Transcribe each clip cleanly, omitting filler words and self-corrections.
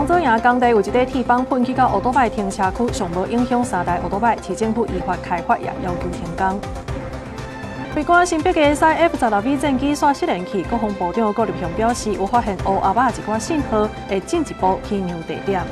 王左營工地有一塊鐵板噴去到烏多擺停車區，上無影響三台烏多擺。市政府依法開罰，也要求停工。飛官新北的驶 F-16V 戰機煞失聯去，國防部長郭立雄表示，有發現烏鴉仔一寡信號，會進一步去量地點。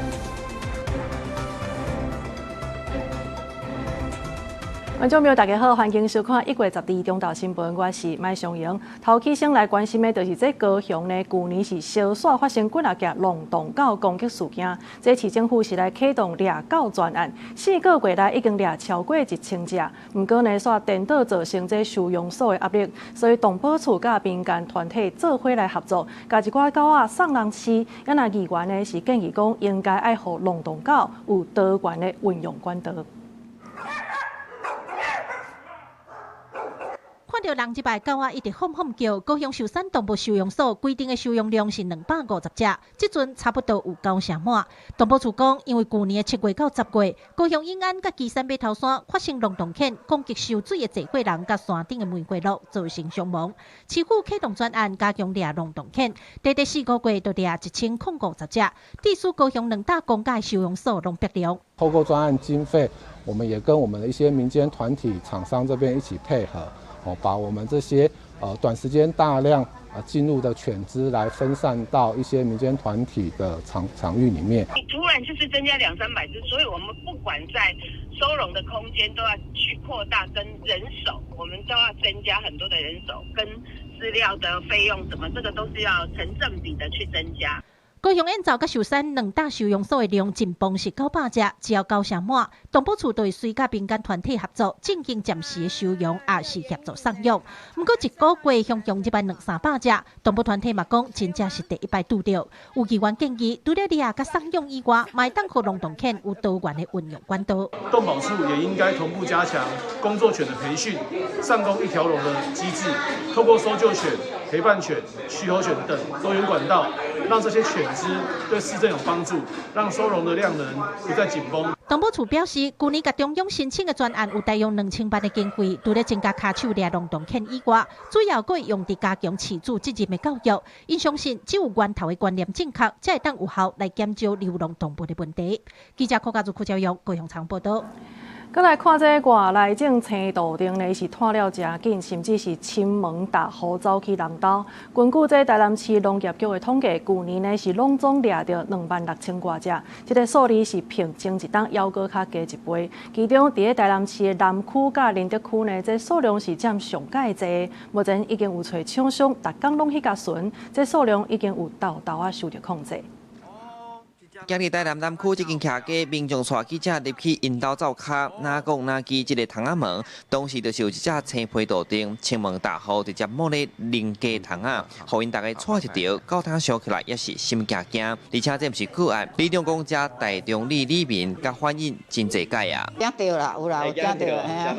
觀眾朋友，大家好，歡迎收看1月12中晝新聞，我是麥尚瑩。頭起先來關心的，就是這高雄呢，舊年是燒煞發生幾若件浪動狗攻擊事件，這市政府是來啟動掠狗專案，4個月來已經掠超過1000隻。毋過呢，煞顛倒造成這收容所的壓力，所以動保處佮民間團體做伙來合作，共一寡狗仔送人飼。啊若議員呢是建議講，應該愛予浪動狗有多元的運用管道。看著人入來狗仔一直吼吼叫，高雄壽山動物收容所規定的收容量是250隻，這陣差不多有九成滿。動保處講，因為舊年的7月到10月，高雄永安佮旗山碼頭山發生浪動犬攻擊受水的坐過人佮山頂的玫瑰露，造成傷亡。市府啟動專案，加強掠浪動犬，短短4個月就掠1050隻，致使高雄兩大公家收容所攏逼量。透過專案經費，我們也跟我們的一些民間團體、廠商這邊一起配合。哦，把我們這些短時間大量進入的犬隻來分散到一些民間團體的場域裡面。你突然就是增加兩三百隻，所以我們不管在收容的空間都要去擴大，跟人手，我們都要增加很多的人手，跟飼料的費用，什麼這個都是要成正比的去增加。高雄燕巢佮壽山兩大收容所的量進步是900隻，只要九成滿，動保處就會隨佮民間團體合作，進行暫時的收容，也是協助送養。毋過一個月向強入來兩三百隻，動保團體嘛講，真正是第一擺拄著。有議員建議，除了掠佮送養以外，嘛會當予浪動犬有多元的運用管道。動保處也應該同步加強工作犬的培訓，上工一條龍的機制，透過搜救犬、陪伴犬、許可犬等多元管道，讓這些犬隻對市政有幫助，讓收容的量能不再緊繃。動保處表示，舊年共中央申請的專案有大約2000萬的經費，除了增加跤手掠浪動犬以外，主要閣會用佇加強飼主責任的教育。𪜶相信，只有源頭的觀念正確，才會當有效來減少流浪動物的問題。記者柯家如、柯昭陽、高雄場報道。閣來看這外來種青杜定呢，是湠了誠緊，甚至是侵門踏戶走去南投。根據這台南市農業局的統計，舊年呢是攏總掠著26,000外隻，這個數字是比前一冬猶閣較低一倍。其中，佇咧台南市的南區佮仁德區呢，這數量是佔上蓋濟。目前已經有揣廠商，逐工攏去共巡，這數量已經有沓沓仔受著控制。今日台南南區這間徛家，民眾帶記者入去𪜶兜灶跤，哪講哪記這个窗仔門，當時就是有一隻青皮杜定，侵門踏戶直接摸咧鄰家窗仔，予𪜶逐家掣一著，狗仔想起來也是心驚驚。而且這毋是個案，里長講遮大中里里民佮反映真濟擺啊。驚著啦，有啦，有驚著，嘿啊。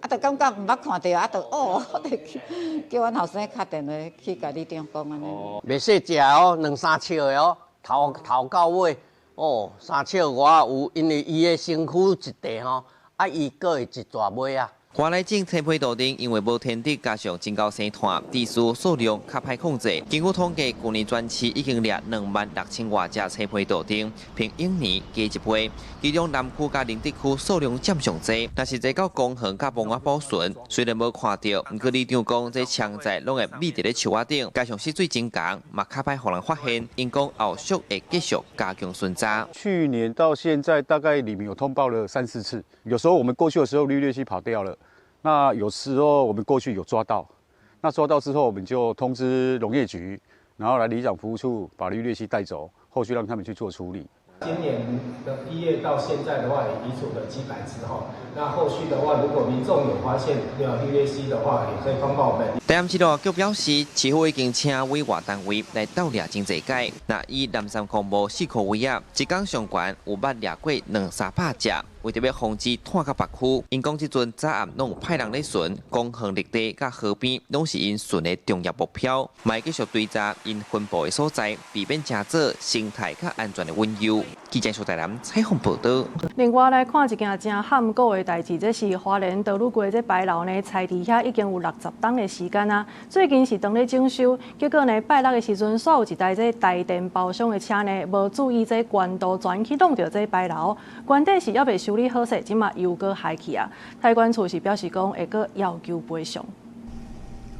啊，就感覺毋捌看著，啊，就哦，叫阮後生敲電話去共里長講按呢。袂細隻哦，兩三尺的哦。頭頭到尾，哦，三尺外有，因為伊的身軀一塊吼，啊，伊閣會一逝尾啊。外來種青皮杜定因為無天敵，加上真𠢕生湠，致使數量較歹控制。根據統計，舊年全市已經掠26,000外隻青皮杜定，比往年加一倍。其中南區佮仁德區數量佔上濟，若是坐到公園佮墓仔保存，雖然無看著，毋過里長講這槍仔攏會覕佇咧樹仔頂，加上死水真仝，嘛較歹予人發現。𪜶講後續會繼續加強巡查。去年到現在，大概里民有通報了三四次，有時候我們過去的時候，綠鬣蜥跑掉了。那有時候我們過去有抓到，那抓到之後我們就通知農業局，然後來里長服務處把綠鬣蜥帶走，後續讓他們去做處理。今年的1月到現在的話，也移除了幾百隻哈。那後續的話，如果民眾有發現有綠鬣蜥的話，也可以通報我們。台南市農業局表示，市府已經請委外單位來鬥掠真濟擺。那以南山公墓四箍圍仔，一工上懸有捌掠過兩三百隻。為著欲防止湠到別區，𪜶講這陣早暗攏有派人咧巡，公園綠地佮河邊攏是𪜶巡的重要目標，嘛會繼續追查𪜶分布的所在，避免成做生態較安全的隱憂。記者蘇台南採訪報道。另外來看一件真罕古的代誌，這是花蓮多魯街這牌樓呢，拆佇遐已經有60冬的時間啊。最近是當咧整修，結果呢拜六的時陣，煞有一台這台電包廂的車呢，無注意這懸度，轉去挵著這牌樓，原底是猶未修理好勢，這馬又閣害去啊。太管處是表示講會閣要求賠償。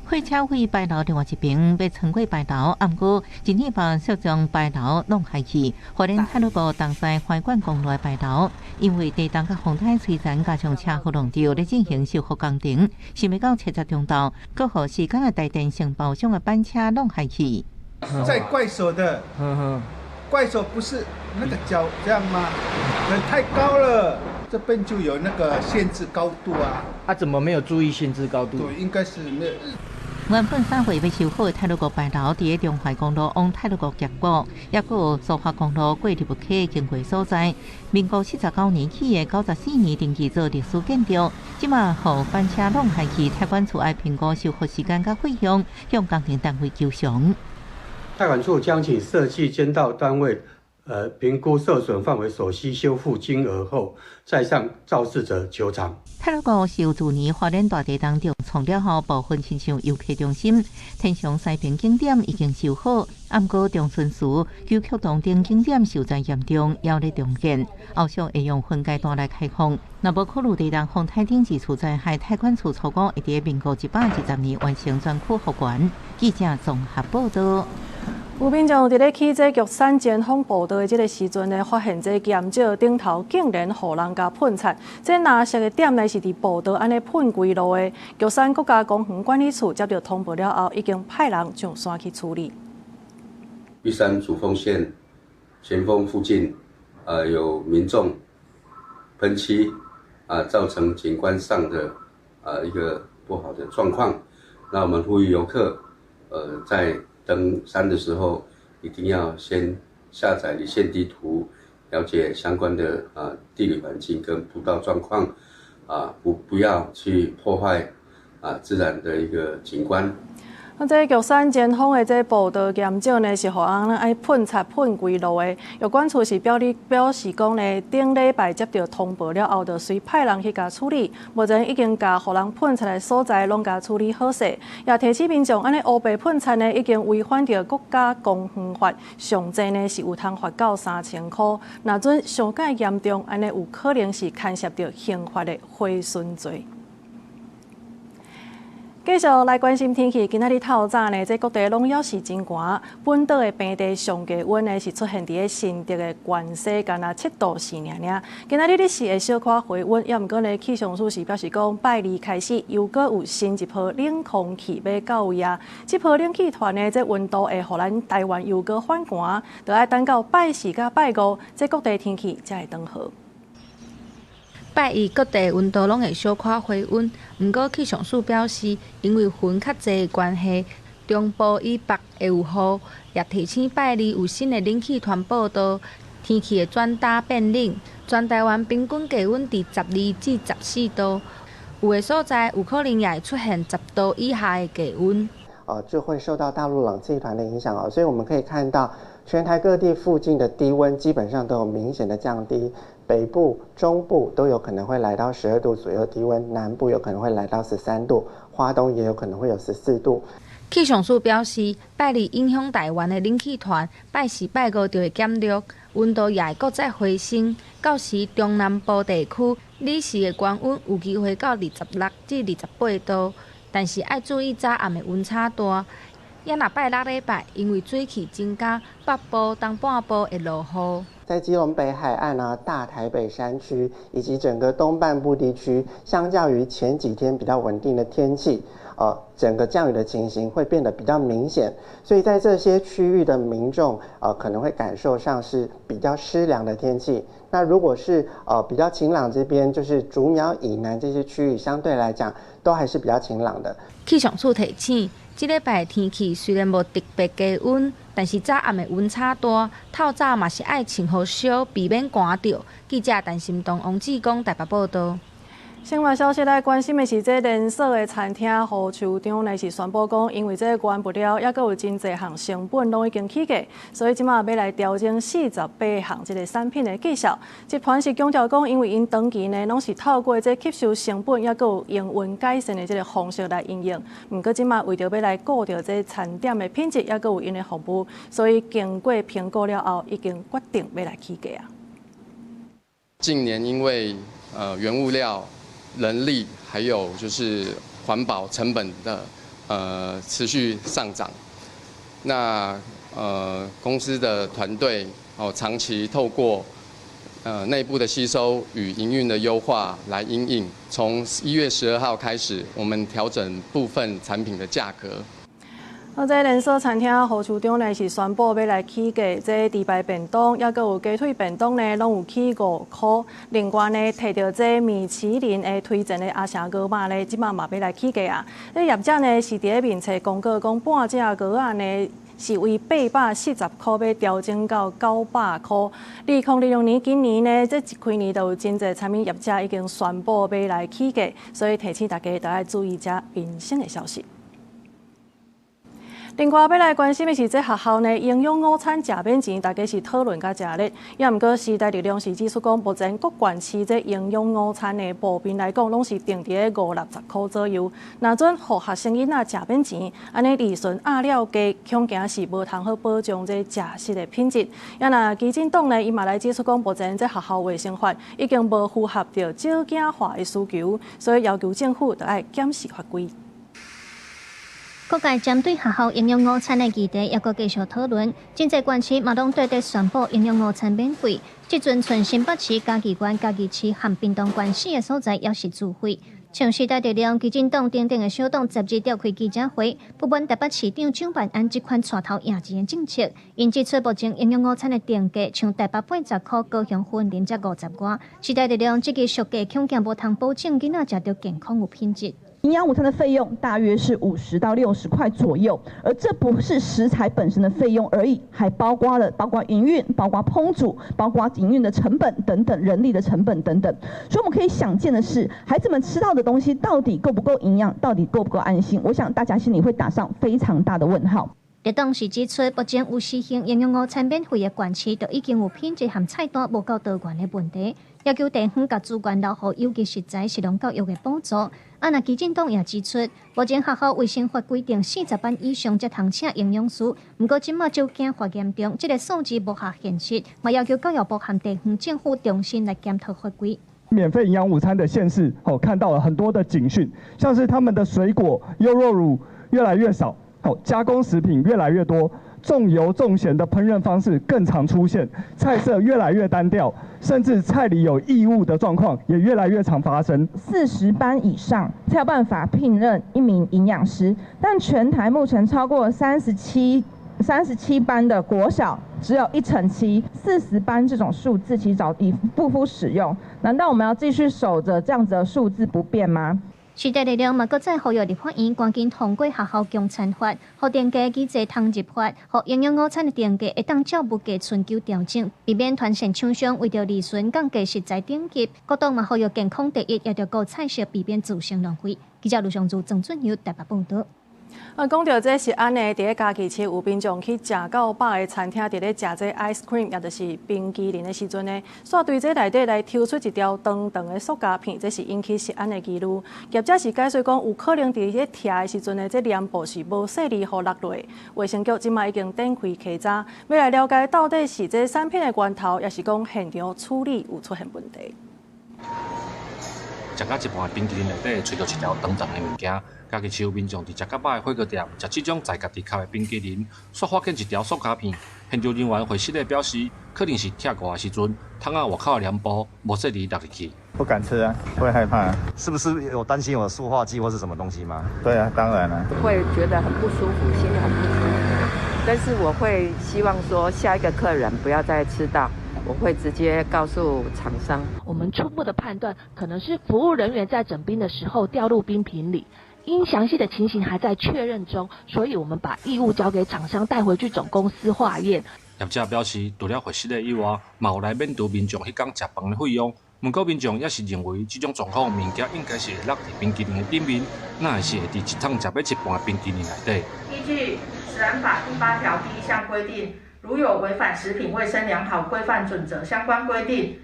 火車位牌樓另外一邊欲穿過牌樓，毋過一禮拜卻將牌樓弄害去。花蓮太魯閣東西環管公路的牌樓，因為地動佮風颱摧殘，加上車禍弄著，咧進行修復工程，想袂到七十中晝，閣予時間的台電承包商的板車弄害去。在怪手的，怪手不是那個腳這樣嗎？人太高了，這邊就有那個限制高度啊。啊，怎麼沒有注意限制高度？對，應該是沒有。原本3月欲修好的太魯閣牌樓，佇咧中華公路往太魯閣峽谷，抑閣有蘇花公路過入溪經過所在。民國79年起的94年登記做歷史建築，這馬予板車弄害去，太管處愛評估修復時間佮費用，向工程單位求償。太管處將請設計監造單位，評估受損範圍所需修復金額後，再向肇事者求償。太魯閣是由舊年花蓮大地動重創了後，部分親像遊客中心、天祥西平景點已經修好，毋過長春祠、九曲洞等景點受災嚴重，猶咧重建，後續會用分階段來開放。若無考慮地動風颱等二次災害，太管處初估會佇民國120年完成全區復原。記者綜合報道。有民眾佇咧去這玉山尖峰步道的這个時陣呢，發現這岩石頂頭竟然予人共噴漆。這藍色的點呢，是佇步道按呢噴規路的。玉山國家公園管理處接到通報了後，已經派人上山去處理。玉山主峰線前峰附近，有民眾噴漆，造成景觀上的一個不好的狀況。那我們呼籲遊客，在登山的時候，一定要先下載離線地圖，了解相關的地理環境跟步道狀況，不要去破壞自然的一個景觀。啊，這玉山尖峰的這步道岩石呢，是予人愛噴漆噴規路的。玉管處是表示講呢，頂禮拜接到通報了後，就隨派人去共處理。目前已經共予人噴漆的所在攏共處理好勢。也提醒民眾，按呢烏白噴漆呢，已經違反著國家公園法，上濟呢是有通罰到3000箍。若準傷蓋嚴重，按呢有可能是牽涉著刑法的毀損罪。繼續來關心天氣，今仔日透早呢，這各地攏猶是真寒。本島的平地上低溫呢是出現佇咧新竹的關西，干焦7度4爾爾。今仔日日時會小可回溫，猶毋過呢，氣象署是表示講，拜二開始又閣有新一波冷空氣欲到位啊。這波冷氣團呢，這溫度會予咱台灣又閣反寒，著愛等到拜四佮拜五，這各地天氣才會轉好。拜一各地溫度攏會小可回溫，毋過氣象署表示，因為雲較濟的關係，中部以北會有雨，也提醒拜二有新的冷氣團報到，天氣會轉焦變冷。全台灣平均低溫佇12至14度，有的所在有可能也會出現10度以下的低溫。就會受到大陸冷氣團的影響哦，所以我們可以看到全台各地附近的低溫基本上都有明顯的降低。北部、中部都有可能會來到12度左右低溫，南部有可能會來到13度，花東也有可能會有14度。氣象署表示，拜二影響台灣的冷氣團，拜四、拜五就會減弱，溫度也會閣再回升。到時中南部地區，日時的高溫有機會到26至28度，但是愛注意早暗的溫差大。也若拜六禮拜，因為水汽增加，北部、東半部會落雨。在基隆北海岸啊、大台北山區以及整個東半部地區，相較於前幾天比較穩定的天氣，整個降雨的情形會變得比較明顯，所以在這些區域的民眾，可能會感受上是比較濕涼的天氣。那如果是比較晴朗，這邊就是竹苗以南這些區域，相對來講都還是比較晴朗的。氣象署提醒，這禮拜天氣雖然無特別低溫，但是早暗的溫差大，透早嘛是愛穿予少，避免寒著。記者陳心東、王志剛台北報道。新闻消息来关心的是，这连锁的餐厅胡处长呢是宣布讲，因为这原物料犹阁有真济项成本拢已经起价，所以这马欲来调整48项这个产品的价数。集团是强调讲，因为𪜶长期呢拢是透过这吸收成本，犹阁有营运改善的这个方式来营运。毋过这马为著欲来顾著这餐点的品质，犹阁有𪜶的服务，所以经过评估了后，已经决定欲来起价啊。近年因为原物料、人力还有就是环保成本的持续上涨，那公司的团队哦长期透过内部的吸收与营运的优化来因应，从1月12号开始，我们调整部分产品的价格。啊，这连锁餐厅胡处长呢是宣布欲来起价，这猪排便当，犹阁有鸡腿便当呢，拢有起5箍。另外呢，提著这米其林的推荐的阿城鹅肉呢，这马嘛欲来起价啊。这业者呢是伫咧面册公告讲，半只鹅仔呢是为840箍欲调整到900箍。2026年今年呢，这一开年就有真济餐饮业者已经宣布欲来起价，所以提醒大家都爱注意这民生的消息。另外，欲来关心的是，这学校呢营养午餐食免钱，大家是讨论甲诚热。也毋过，时代力量是指出讲，目前各县市这营养午餐的普遍来讲，拢是定伫咧五六十箍左右。若准予学生囡仔食免钱，按呢利润压了低，恐惊是无通好保障这食食的品质。也若基进党呢，伊嘛来指出讲，目前这学校卫生法已经无符合著少子化的需求，所以要求政府著爱检视法规。各界针对学校营养午餐的议题，犹阁继续讨论。真济县市嘛拢对伫宣布营养午餐免费。这阵賰新北市、嘉义县、嘉义市和屏东县四个所在犹是自费。像时代力量、基进党等等的小党12召开记者会，不满台北市长蒋万安这款带头赢钱的政策。𪜶指出，目前营养午餐的定价像台北80箍，高雄云林才50外。时代力量这个俗价恐惊无通保证囡仔食著健康有品质。营养午餐的费用大约是50到60块左右，而这不是食材本身的费用而已，还包括了包括营运、包括烹煮、包括营运的成本等等，人力的成本等等。所以我们可以想见的是，孩子们吃到的东西到底够不够营养，到底够不够安心？我想大家心里会打上非常大的问号。绿党是指出，目前有实行营养午餐免费的县市，就已经有品质和菜单无够多元的问题，要求地方共资源留予有机食材、食农教育的补助。啊，若基进党也指出，目前学校卫生法规定40班以上才通请营养师，毋过这马少子化严重，这个数字无合现实，嘛要求教育部和地方政府重新来检讨法规。免费营养午餐的县市，哦，看到了很多的警讯，像是他们的水果、优酪乳越来越少。好，加工食品越来越多，重油重咸的烹饪方式更常出现，菜色越来越单调，甚至菜里有异物的状况也越来越常发生。40班以上才有办法聘任一名营养师，但全台目前超过37班的国小只有1成7，40班这种数字其实早已不敷使用。难道我们要继续守着这样子的数字不变吗？时代力量嘛，阁再呼吁立法院赶紧通过学校供餐法，予定价机制通入法，予营养午餐的定价会当照物价寻求调整，避免团线厂商为著利润降低食材等级。各党嘛呼吁健康第一，也著顾菜色，避免造成浪费。记者卢尚柱、曾俊佑台北报道。啊，讲著这食安的，伫咧嘉义市有民众去食到饱的餐厅，伫咧食这 ice cream，也就是冰淇淋的时阵呢，煞对这内底来抽出一条长长的塑胶片，这是引起食安的疑虑。业者是解释讲，有可能伫咧拆的时阵呢，这帘布是无细腻予落落。卫生局这马已经展开稽查，欲来了解到底是这产品的源头，抑是讲现场处理有出现问题。食到一半的冰淇淋内底，揣著一条长长的物件。嘉义市有民众伫食到饱的火锅店，食这种在家己坩的冰淇淋，煞发现一条塑胶片。现场人员会失的表示，可能是拆盖的时阵，桶仔外口的帘布无细腻落入去。不敢吃啊，会害怕。是不是有担心有塑化剂或是什么东西吗？对啊，当然了。会觉得很不舒服，心里很不舒服。但是我会希望说，下一个客人不要再吃到。我会直接告诉厂商。我们初步的判断，可能是服务人员在整冰的时候掉入冰瓶里，因详细的情形还在确认中，所以我们把异物交给厂商带回去总公司化验。业者表示，除了伙食的以外，嘛有来免除民众彼工食饭的费用。毋過民眾也是認為，這種狀況物件應該是會落佇冰淇淋的頂面，哪會是會佇一桶食欲一半的冰淇淋內底？依據《食安法》第8條第1項規定，如有違反食品衛生良好規範準則相關規定，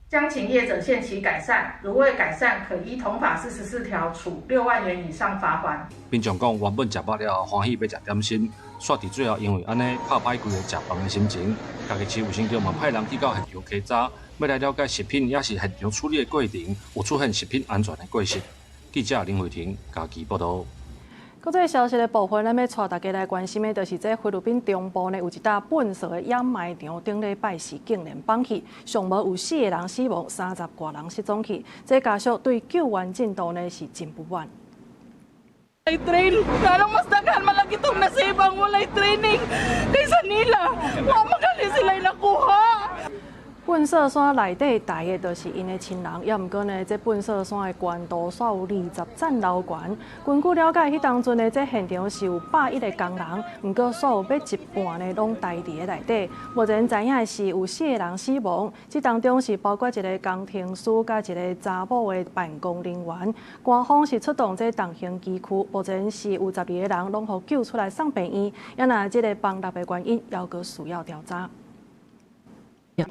將請業者限期改善，如未改善，可依同法44條處6萬元以上罰鍰。民眾講，原本食飽了後歡喜欲食點心，煞佇最後因為按呢拍歹規個食飯的心情。嘉義市衛生局嘛派人去到現場稽查，欲來了解食品抑是現場處理的過程，有出現食品安全的過失。記者林慧婷嘉義報導。國際消息的部分，咱欲帶大家來關心的，就是這菲律賓中部呢，有一搭糞埽的掩埋場，頂禮拜四竟然崩去，上無有四個人死亡，30外人失蹤去。這家屬對救援進度呢是真不滿。 Train, lalong mas daghan man lagi tong nasibang walay training kaysa nila. Wa man gali sila nakuha. 糞埽山內底蹛的，就是𪜶的親人，抑毋過呢，這糞埽山的懸度煞有20層樓懸。根據了解，彼當陣的這現場是有110個工人，毋過煞有欲一半呢，攏蹛佇咧內底。目前知影的是有四個人死亡，這當中是包括一个工程師佮一个查某的辦公人員。官方是出動這重型機具，目前是有12個人攏予救出來送病院，抑若這个崩落的原因，猶閣需要調查。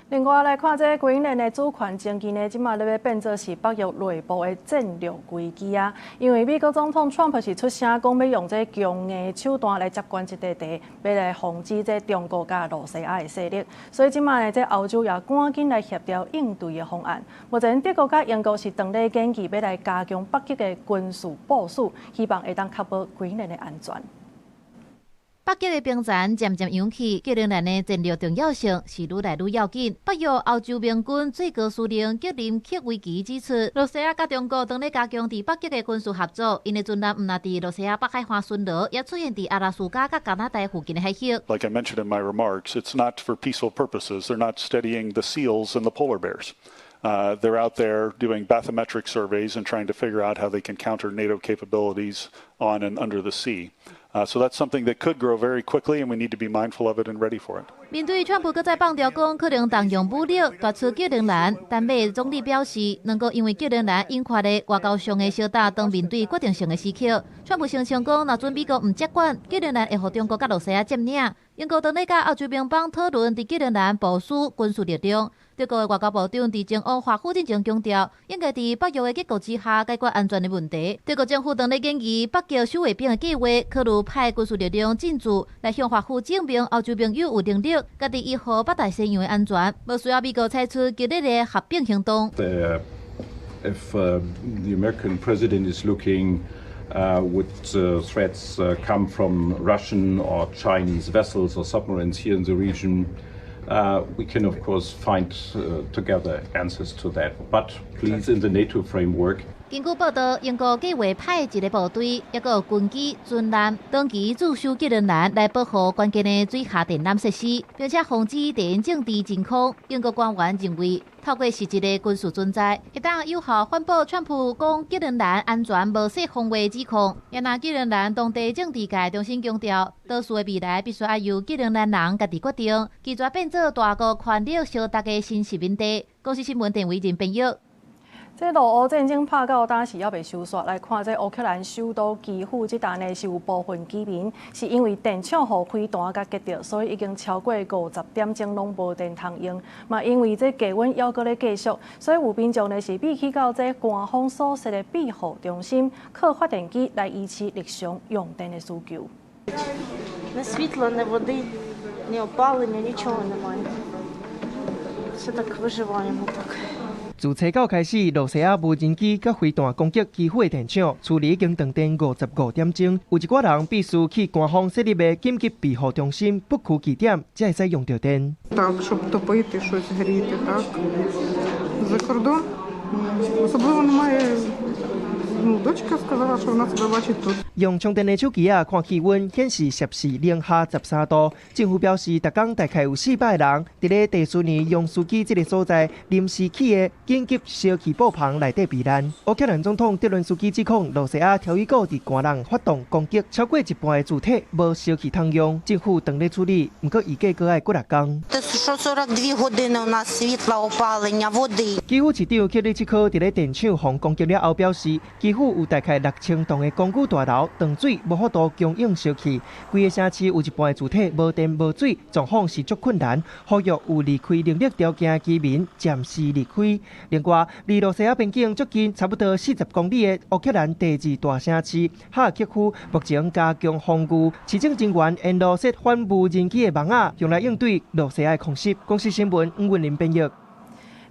另外來看，這格陵蘭的主權爭議呢，這馬咧欲變做是北約內部的戰略危機啊！因為美國總統川普是出聲講，欲用這強硬手段來接管這塊地，欲來防止這中國佮露西亞的勢力。所以這馬呢，這歐洲也趕緊來協調應對的方案。目前德國佮英國是當咧研議，欲來加強北極的軍事部署，希望會當確保格陵蘭的安全。北極的冰層漸漸融去，格陵蘭的戰略重要性是愈來愈要緊。北約歐洲盟軍最高司令格林克維奇指出，露西亞佮中國當咧加強佇北極的軍事合作，𪜶的船艦毋但佇露西亞北海岸巡邏，也出現佇阿拉斯加佮加拿大附近的海域。 Like I mentioned in my remarks, it's not for peaceful purposes. They're not studying the seals and the polar bears. They're out there doing bathymetric surveys and trying to figure out how they can counter NATO capabilities on and under the sea. So that's something that could grow very quickly, and we need to be mindful of it and ready for it. 面對川普閣再放調講可能動用武力奪取格陵蘭，丹麥總理表示，兩國因為格陵蘭引發的外交上的相打，當面對決定性的時刻。川普聲稱講，若準美國毋接管，格陵蘭會予中國佮露西亞佔領。英國當咧佮歐洲盟邦討論佇格陵蘭部署軍事力量。德國的外交部長佇前往華府進前強調，應該佇北約的結構之下解決安全的問題。德國政府當咧研議北極守衛兵的計劃，考慮派軍事力量進駐，來向華府證明歐洲盟友有能力，家己維護北大西洋的安全，無需要美國採取激烈的合併行動。 If the American president is looking, would threats come from Russian or Chinese vessels or submarines here in the region? We can, of course, find together answers to that. But please, in the NATO framework. 根據報道，英國計劃派一个部隊，抑閣有軍機、船艦，長期駐守格陵蘭來保護關鍵的水下電纜設施，並且防止地緣政治真空。英國官員認為，透過實質的軍事存在，會當有效反駁川普講格陵蘭安全無設防衛指控。也若格陵蘭當地政治界重新強調，島嶼的未來必須愛由格陵蘭人家己決定，拒絕變做大國權力相爭的新殖民地。公視新聞鄧偉仁編譯。這俄烏戰爭拍到今時猶未收煞，來看這烏克蘭首都基輔這搭呢是有部分居民是因為電廠予飛彈共擊著，所以已經超過50點鐘攏無電通用。嘛，因為這低溫猶閣咧繼續，所以有民眾呢是避去到這官方所設的庇護中心，靠發電機來維持日常用電的需求。 Ні світла, ні води, ні опалення, нічого немає. Все так виживаємо так. 自初九開始，露西亞無人機佮飛彈攻擊基輔的電廠，厝裡已經斷電55點鐘。有一寡人必須去官方設立的緊急庇護中心北區據點，才會使用著電。 Так, щоб топити, щось гріти, так. За кордон особливо немає Ну, дочка сказала, що вона себе бачить тут. 用充電的手機仔看氣溫，顯示攝氏零下13度。政府表示，逐工大概有400人佇咧迪士尼楊斯基這个所在臨時起的緊急燒氣布棚內底避難。烏克蘭總統澤倫斯基指控羅西亞挑起鼓佇寒人發動攻擊，超過一半的住宅無燒氣通用，政府當咧處理，毋過預計閣愛幾若工。 Що 42 години у нас світла, опалення, води. 基輔市長克里切科佇咧電廠予攻擊了後表示，基輔有大概6000棟的公寓大樓斷水，無法度供應燒氣。規个城市有一半的住宅無電無水，狀況是足困難。呼籲有離開能力條件的居民暫時離開。另外，離羅西亞邊境最近差不多40公里的烏克蘭第二大城市哈爾科夫，目前加強防禦，市政人員沿路設反無人機的網仔，用來應對羅西亞的空襲。公視新聞吳文林編譯。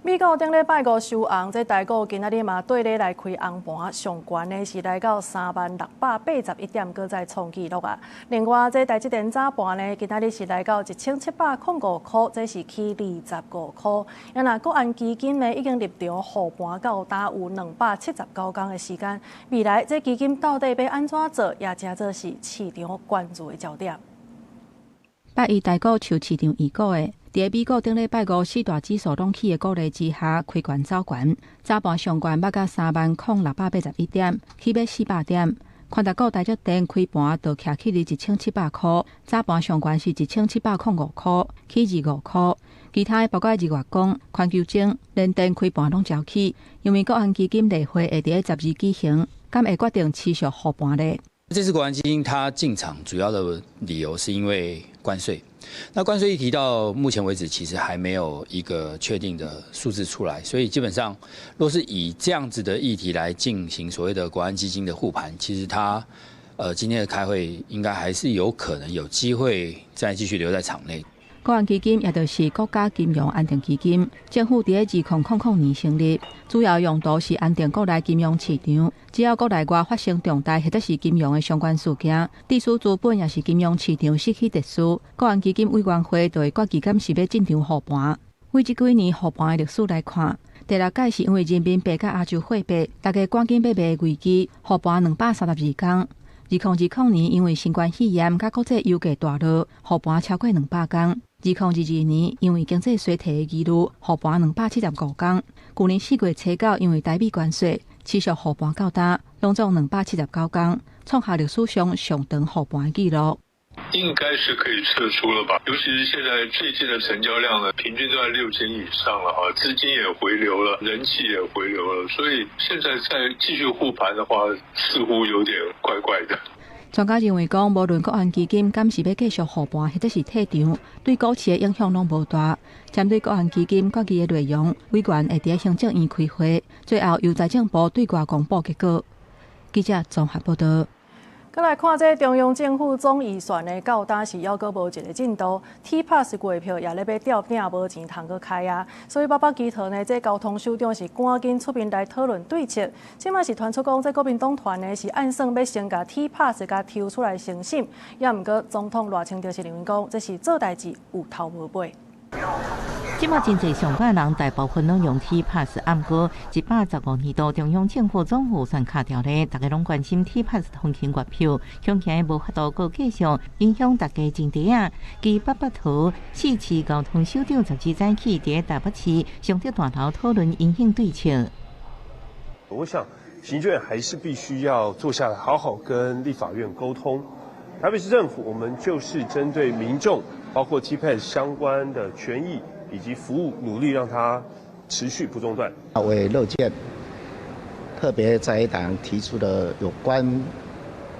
美國頂禮拜五收紅，這台股今仔日嘛綴咧來開紅盤，上懸的是來到30,681點，閣再創紀錄啊！另外，這台積電早盤呢，今仔日是來到1705塊，這是起25塊。啊若國安基金呢已經入場護盤到今有279工的時間，未來這基金到底欲按怎做，也成做是市場關注的焦點。拜一台股受市場預估的。佇美國頂禮拜五四大指數攏起的鼓勵之下，開懸走懸，早盤上懸捌到30,681點，起欲400點。權值股台積電開盤就徛起佇1700箍，早盤上懸是1705箍，起25箍。其他包括日月光、環球晶、聯電開盤攏齊起，因為國安基金例會會佇咧12舉行，敢會決定持續護盤咧？這次國安基金它進場主要的理由是因為關稅。那關稅議題到目前為止，其實還沒有一個確定的數字出來，所以基本上，若是以這樣子的議題來進行所謂的國安基金的護盤，其實它，今天的開會應該還是有可能有機會再繼續留在場內。國安基金也就是國家金融安定基金，政府佇咧2000年成立，主要用途是安定國內金融市場。只要國內外發生重大或者是金融的相關事件，致使資本抑是金融市場失去秩序，國安基金委員會就會決議敢是欲進場護盤。為這幾年護盤的歷史來看，第六屆是因為人民幣佮亞洲貨幣，大家趕緊欲賣危機，護盤232工。2020年因為新冠肺炎佮國際油價大落，護盤超過200工。2022年因為經濟衰退的疑慮，護盤275工。舊年4月初9因為台美關稅持續護盤到今，攏總279工，創下歷史上上長護盤的紀錄。應該是可以撤出了吧？尤其是現在最近的成交量呢，平均都在6000億以上了哈，資金也回流了，人氣也回流了，所以現在再繼續護盤的話，似乎有點怪怪的。專家認為講，無論國安基金敢是欲繼續護盤，或者是退場，對股市的影響攏無大。針對國安基金決議的內容，委員會佇行政院開會，最後由財政部對外公布結果。記者綜合報道。閣來看這中央政府總預算呢，到今是猶閣無一个進度，T Pass 月票也咧欲吊餅，無錢通閣開啊！所以北北基桃呢，這交通首長是趕緊出面來討論對策。這馬是傳出講，這國民黨團呢是暗算欲先共 T Pass 共抽出來先審，也毋過總統賴清德是認為講，這是做代誌有頭無尾。這馬真濟上班人大部分攏用 T Pass，毋過115年度中央政府總預算卡掉咧，大家攏關心 T Pass 通勤月票，恐驚無法度閣繼續，影響大家真濟啊。基北北桃四市交通首長12早起佇台北市崇德大樓討論因應對策。我想行政院還是必須要坐下來好好跟立法院溝通。台北市政府，我們就是針對民眾，包括 T Pass 相關的權益以及服務，努力讓它持續不中斷。我也樂見，特別在野黨提出的有關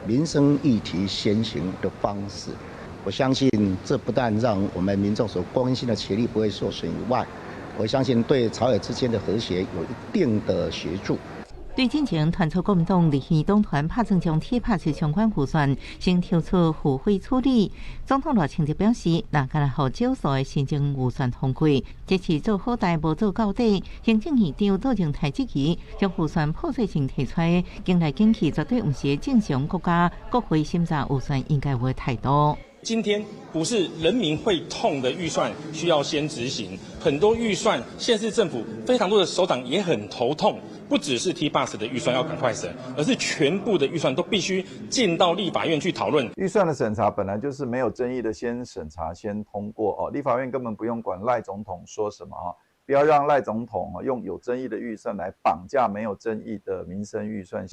民生議題先行的方式，我相信這不但讓我們民眾所關心的權利不會受損以外，我相信對朝野之間的和諧有一定的協助。對進前傳出國民黨立院黨團拍算將 T Pass 相關預算先抽出付費處理。總統賴清德表示，若干焦予少數的新增預算通過，這是做好代無做到底。行政院長杜榮泰質疑，將預算破碎性提出來，經來經去絕對毋是正常國家國會審查預算應該有的態度。今天不是人民會痛的預算需要先執行，很多預算縣市政府非常多的首長也很頭痛。不只是 TPAS 的預算要趕快審，而是全部的預算都必須進到立法院去討論。預算的審查本來就是沒有爭議的，先審查先通過哦。立法院根本不用管賴總統說什麼啊，不要讓賴總統用有爭議的預算來綁架沒有爭議的民生預算。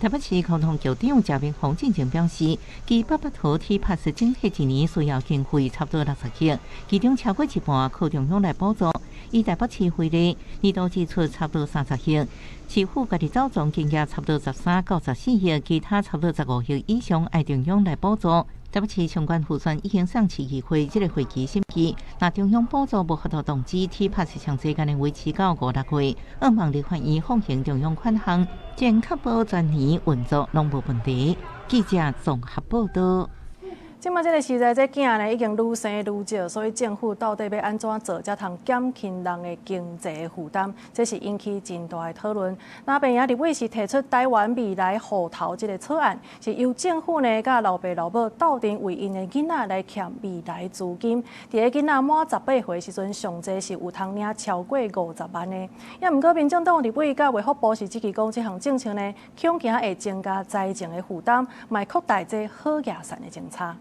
台北市交通局長謝銘洪進前表示，其八八圖 TPAS 整體一年需要經費差不多60億，其中超過一半靠中央來補助。以台北市為例，年度支出差不多30億，市府家己走總金額差不多13到14億，其他差不多15億以上愛中央來補助。台北市相關預算已經送市議會這個會期審議，若中央補助無法度動止，TPAS 上濟敢若維持到5、6月，向望立法院放行中央款項，將確保全年運作攏無問題。記者綜合報道。這馬這個時代，這囝呢已經愈生愈少，所以政府到底欲按怎做，才通減輕人的經濟負擔？這是引起真大的討論。那邊也立委是提出台灣未來戶頭這個草案，是由政府呢佮老爸老母鬥陣為𪜶的囡仔來欠未來資金。佇个囡仔滿18歲時陣，上濟是有通領超過50萬的。也毋過，民進黨立委佮衛福部是質疑講，這項政策呢，恐驚會增加財政的負擔，嘛擴大這好額善的政策。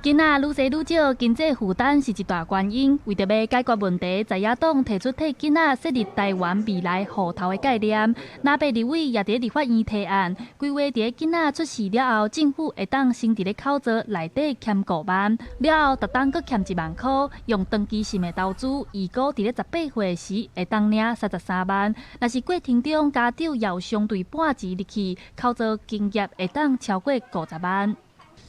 囡仔愈生愈少，經濟負擔是一大原因。為著欲解決問題，在野黨提出替囡仔設立台灣未來戶頭的概念。藍白立委也佇立法院提案，規劃佇囡仔出世了後，政府會當先佇咧口座內底欠5萬，了後逐冬閣欠1萬箍，用長期性的投資，預估佇咧18歲時會當領33萬。若是過程中家長也有相對半錢入去，口座金額會當超過50萬。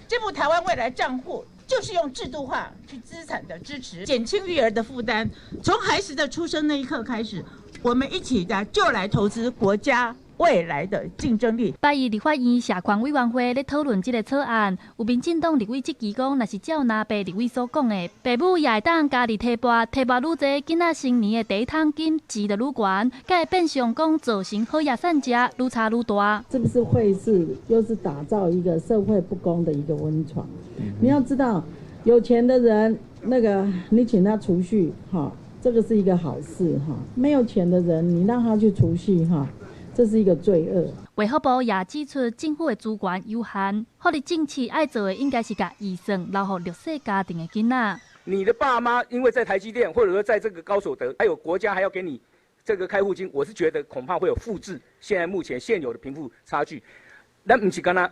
這部台灣未來賬戶就是用制度化去資產的支持，減輕育兒的負擔。從孩子的出生那一刻開始，我們一起的就來投資國家未來的競爭力。拜一立法院社權委員會咧討論這個草案，有民進黨立委質疑講，若是照藍白立委所講的，爸母也會當加入提撥，提撥愈濟，囡仔成年的第一桶金錢就愈懸，才會變相講造成好額散者愈差愈大。是不是會是又是打造一個社會不公的一個溫床？你要知道，有錢的人，那個你請他儲蓄，哈，這個是一個好事，哈；沒有錢的人，你讓他去儲蓄，哈。這是一個罪惡。衛福部也指出，政府的資源有限，福利政策愛做的應該是共預算留予弱勢家庭的囡仔。你的爸媽因為在台積電，或者說在這個高所得，還有國家還要給你這個開戶金，我是覺得恐怕會有複製現在目前現有的貧富差距。咱毋是干焦，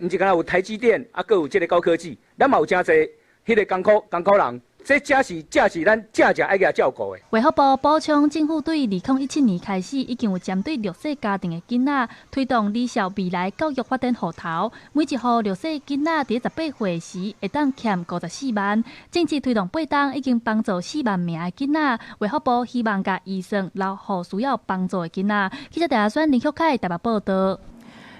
毋是干焦有台積電啊，閣有這個高科技，咱嘛有誠濟彼个艱苦艱苦人。這才是才是咱正正愛共照顧的。衛福部補充，政府對2017年開始，已經有針對弱勢家庭的囡仔推動李少未來教育發展戶頭，每一戶弱勢囡仔佇18歲時會當欠54萬。政策推動8冬，已經幫助4萬名的囡仔。衛福部希望共預算留予需要幫助的囡仔。記者鄭選林旭凱台北報道。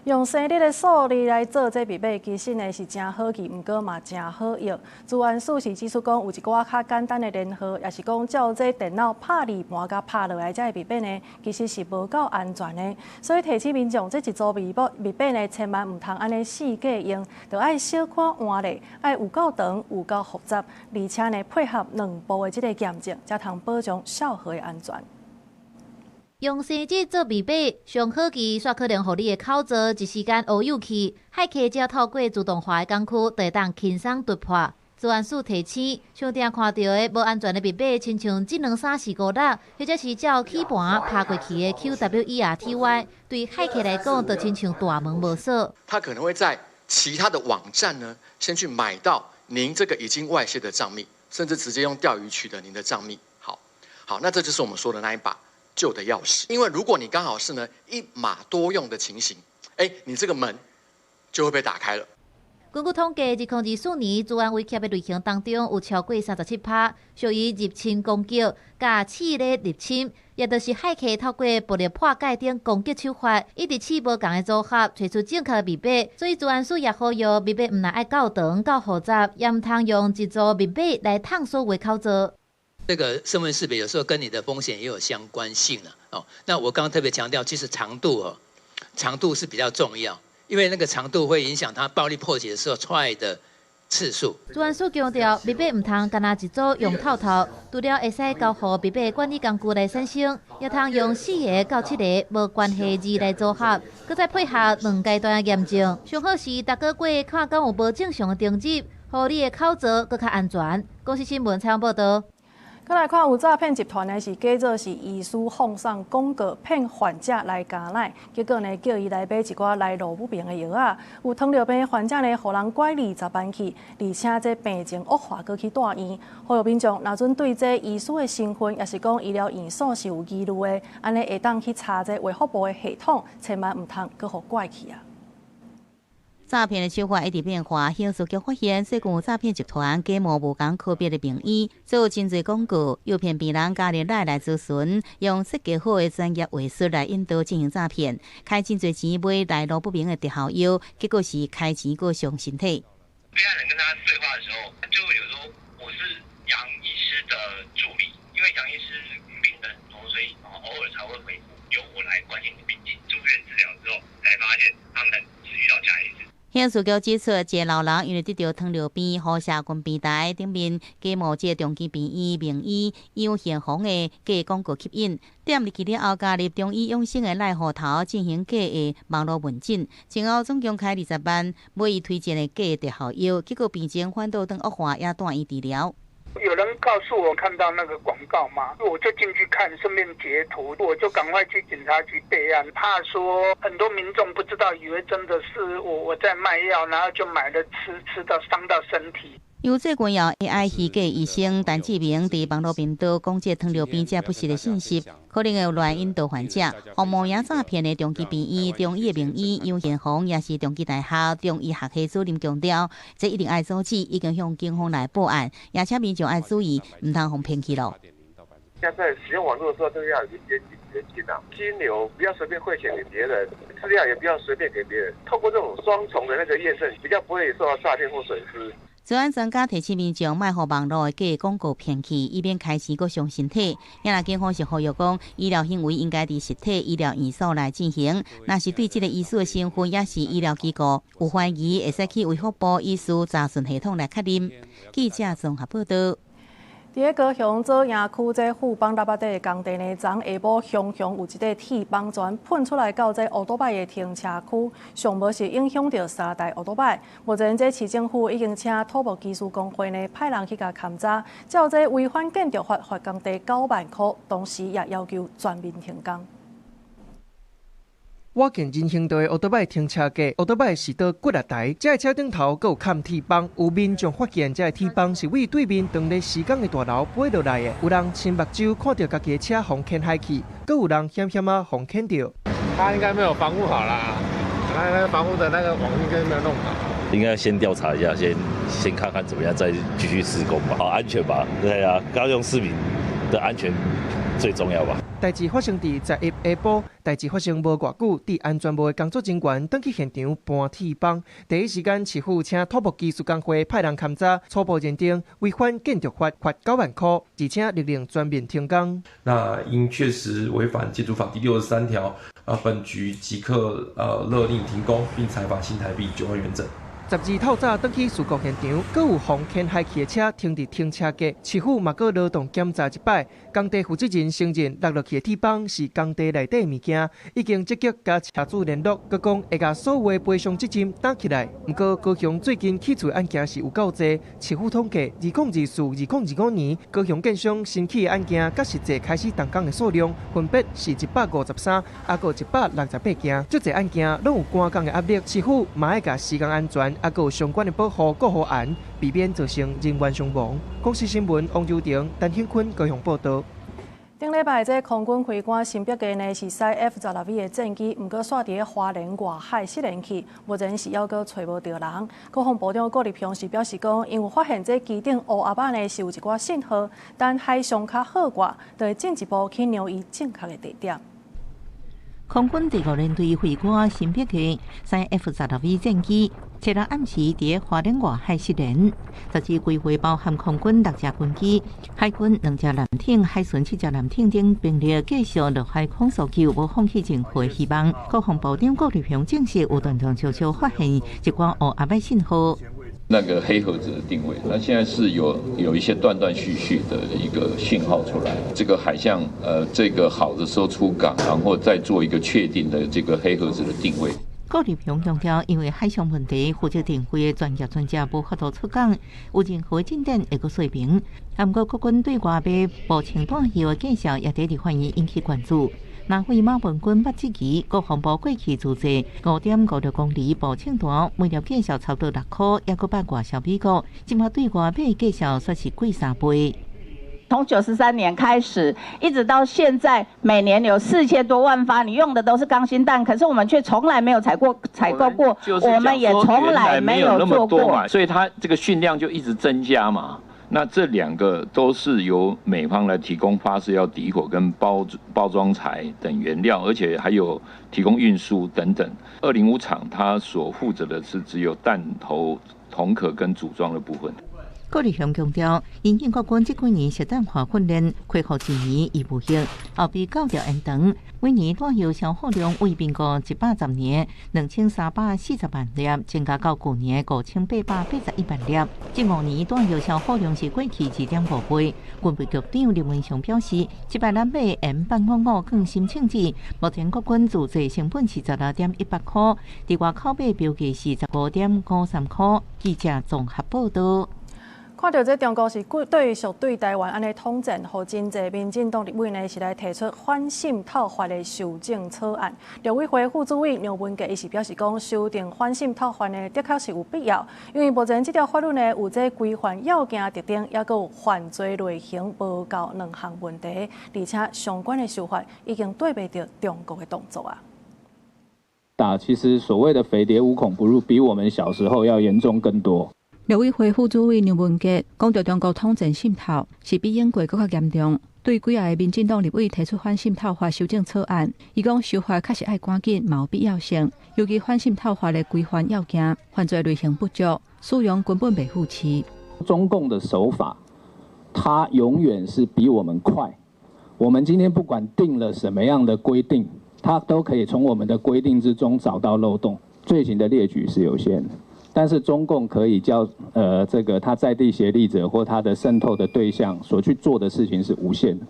用生日的數字來做這密碼，其實呢是誠好記，毋過嘛誠好用。資安署是指出講，有一寡較簡單的連號，抑是講照這電腦拍字盤共拍落來這个密碼呢，其實是無夠安全的。所以提醒民眾，這一組密碼密碼呢，千萬毋通按呢四界用，著愛小可換咧，愛有夠長、有夠複雜，而且呢配合兩步的這個驗證，才通保障帳號的安全。用生日做密碼，上好記，煞可能予你的口座一時間烏有去。駭客只要透過自動化的工具，就會當輕鬆突破。資安署提醒，常定看著的無安全的密碼，親像一兩三四五六，或者是照起盤拍過去的 QWERTY，對駭客來講，就親像大門無鎖。他可能會在其他的網站呢，先去買到您這個已經外洩的帳密，甚至直接用釣魚取得您的帳密。好，好，那這就是我們說的那一把舊的鑰匙，因為如果你剛好是呢一碼多用的情形，哎，你這個門就會被打開了。根據統計，2024年資安威脅的類型當中，有超過37%屬於入侵攻擊、佮試咧入侵，也就是駭客透過暴力破解等攻擊手法，一直試無仝的組合，揣出正確的密碼。所以資安署也呼籲，密碼毋但愛夠長、夠複雜，也毋通用一組密碼來燙所有口座。這個身份識別有時候跟你的風險也有相關性了哦。那我剛剛特別強調，其實長度哦，長度是比較重要，因為那個長度會影響它暴力破解的時候出來的次數。專書強調，密碼毋通干焦一組用透透，除了會使交予密碼管理工具來產生，也通用4個到7個無關係字來組合，閣再配合兩階段的驗證。上好是逐個月看敢有無正常的登入，予你的口座閣較安全。公視新聞採訪報導。閣來看有詐騙集團呢，是假做是醫師放送廣告騙患者來加奶，結果呢叫伊來買一寡來路不明的藥仔。有糖尿病患者呢，予人拐20萬去，而且這病情惡化，閣去住院。呼籲民眾，若準對這醫師的身份，抑是講醫療院所是有疑慮的，按呢會當去查這衛福部的系統，千萬毋通閣予拐去啊！詐騙的手法一直變化，刑事局發現最近有詐騙集團假冒無仝科別的名醫，做真濟廣告，誘騙病人加入 LINE 來諮詢，用設計好的專業話術來引導進行詐騙，開真濟錢買來路不明的特效藥，結果是開錢閣傷身體。被害人跟他對話的時候，就有說我是楊醫師的助理，因為楊醫師病人很多，所以偶爾才會回覆，由我來關心病情。住院治療之後，才發現他們是遇到假醫師。刑事局指出，一個老人因為得著糖尿病，予社群平台頂面假冒這個長期病院名醫楊賢宏的假廣告吸引，點入去了後加入中醫養生的 LINE 戶頭進行假的網路問診，前後總共開20萬買伊推薦的假特效藥，結果病情反倒轉惡化，也住院治療。有人告訴我看到那個廣告嘛，我就進去看，順便截圖，我就趕快去警察局備案，怕說很多民眾不知道，以為真的是我在賣藥，然後就買了吃，吃到傷到身體。由最近由 AI 虛假醫生陳志明佇網路頻道講這糖尿病者不實的信息，可能會亂引導患者，予冒名詐騙的長期病院中醫的名醫楊賢宏，也是長期大學中醫學系主任強調，這一定愛阻止，已經向警方來報案，也請民眾愛注意，毋通予騙去咯。現在使用網絡的時候都要有一些警覺性啊，金流不要隨便匯錢給別人，資料也不要隨便給別人。透過這種雙重的那個驗證，比較不會受到詐騙或損失。治安專家提醒民眾，莫予網路的假廣告騙去，以免開錢閣傷身體。也若警方是呼籲講，醫療行為應該佇實體醫療院所來進行。若是對這個醫師的身份，抑是醫療機構有懷疑，會使去衛福部醫師查詢系統來確認。記者綜合報導。佇咧高雄左營區這富邦喇叭底的工地呢，昨下晡雄雄有一塊鐵枋全噴出來到這烏多擺的停車區，上無是影響著三台烏多擺。目前這市政府已經請土木技師公會呢派人去共勘查，照這違反建築法罰工地9萬箍，同時也要求全面停工。倚近人行道的烏多擺停車格，烏多擺是倒幾若台，這个車頂頭閣有崁鐵枋，有民眾發現這个鐵枋是對對面當咧施工的大樓飛落來的，有人親目睭看著家己的車予牽海去，閣有人險險仔予牽著。他應該沒有防護好啦，他那個防護的那個網應該沒有弄好。應該先調查一下，先看看怎麼樣，再繼續施工吧，好安全吧？對啊，高雄市民的安全最重要吧。代誌發生佇11下晡，代誌發生無偌久，佇安全部的工作人員轉去現場搬鐵枋，第一時間市府請土木技師公會派人勘查，初步認定違反建築法，罰9萬箍，而且勒令全面停工。那因確實違反建築法第63條，本局即刻勒令停工，並裁罰新台幣9萬元整。12透早轉去事故現場，閣有予牽海去的車停佇停車格，市府嘛閣勞動檢查一擺。工地負責人承認，落落去的鐵枋是工地內底物件，已經積極佮車主聯絡，閣講會共所有的賠償責任擔起來。毋過高雄最近起厝案件是有夠濟，市府統計，2024、2025年高雄建商新起的案件，佮實際開始動工的數量，分別是153，抑閣168件。這濟案件攏有趕工的壓力，市府嘛愛共施工安全，抑閣有相關的保護顧好安，避免造成人員傷亡。公視新聞王柔婷、陳興坤高雄報導。頂禮拜這空軍飛官新北基呢是駛 F-16V 的戰機，毋過煞佇咧花蓮外海失聯去，目前是猶閣揣無著人。國防部長郭立雄是表示講，因有發現這機頂烏鴉仔呢是有一寡信號，等海上較好掛，就會進一步去讓伊正確的地點。空軍第五聯隊飛官新北基駛 F-16V 戰機，七日暗時佇花蓮外海失聯。十二規劃包含空軍六架軍機、海軍兩架艦艇、海巡七架艦艇等兵力，繼續陸海空搜救，無放棄任何希望。國防部長郭立雄證實，有斷斷續續發現一寡烏鴉仔信號。那那個黑盒子的定位，那現在是有一些斷斷續續的一個信號出來。這個海象，這個好的時候出港，然後再做一個確定的這個黑盒子的定位。郭立雄強調，因為海上問題，負責定位的專業專家無法度出港，有任何進展會閣說明。毋過國軍對外賣步槍彈藥的價數也佇立法院引起關注。南非馬文君捌質疑國防部過去自製5.56公里步槍彈，每粒價數差不多6箍，猶閣捌外銷美國，這馬對外賣價數煞是貴3倍。從93年開始，一直到現在，每年有4000多萬發，你用的都是鋼心彈，可是我們卻從來沒有採購過，我們也從來沒有做過嘛，所以它這個訓量就一直增加嘛。那這兩個都是由美方來提供發射藥底火跟包裝材等原料，而且還有提供運輸等等。205廠它所負責的是只有彈頭、銅殼跟組裝的部分。郭立雄強調，因應國軍這幾年實彈化訓練，恢復一年預備役，後備教條延長，每年彈藥消耗量為民國110年2340萬粒，增加到舊年5881萬粒。這5年彈藥消耗量是過去2.5倍。軍備局長林文雄表示，這擺咱買 M855更新銃子，目前國軍自製成本是16.18箍，佇外口買標價是15.53箍。記者綜合報道。看著這中國是對續對台灣按呢統戰，予真濟民進黨立委呢是來提出反滲透法的修正草案。陸委會副主委梁文傑伊是表示講，修訂反滲透法呢的確是有必要，因為目前這條法律呢有這規範要件特徵，猶閣有犯罪類型無夠兩項問題，而且相關的修法已經對袂著中國的動作啊。打其實所謂的匪諜無孔不入，比我們小時候要嚴重更多。陸委會副主委梁文傑講著中國統戰滲透是比英國閣較嚴重，對幾个民進黨立委提出反滲透法修正草案，伊講修法確實愛趕緊，嘛有必要性。尤其反滲透法的規範要件，犯罪類型不足，使用根本袂符切。中共的手法，他永遠是比我們快。我們今天不管定了什麼樣的規定，他都可以從我們的規定之中找到漏洞。罪行的列舉是有限的。但是中共可以叫這個他在地協力者或他的滲透的對象所去做的事情是無限的。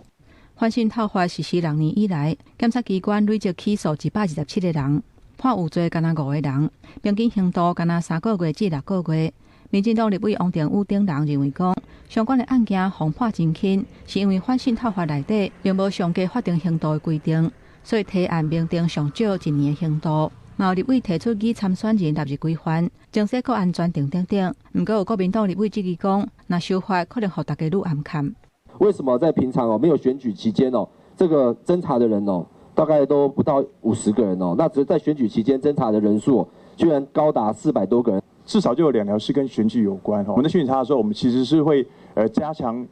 反滲透法實施6年以來，檢察機關累計起訴127個人，判有罪干焦五個人，平均刑度干焦3個月至6個月。民進黨立委王定宇等人認為講，相關的案件予判真輕，是因為反滲透法內底並無上低法定刑度的規定，所以提案明定上少一年的刑度。嘛有立委提出擬參選人納入規範，增設國安專庭等等。毋過有國民黨立委質疑講，若修法可能予大家愈暗崁。為什麼在平常哦沒有選舉期間哦，這個偵查的人哦大概都不到50個人哦，那只是在選舉期間偵查的人數居然高達400多個人，至少就有兩條是跟選舉有關。我們在巡查的時候，我們其實是會加強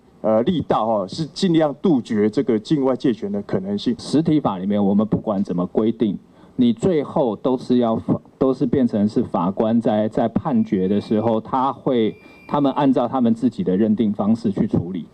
力道哈，是盡量杜絕這個境外介選的可能性。實體法裡面，我們不管怎麼規定。你最後都是要都是變成是法官在判決的時候，他們按照他們自己的認定方式去處理，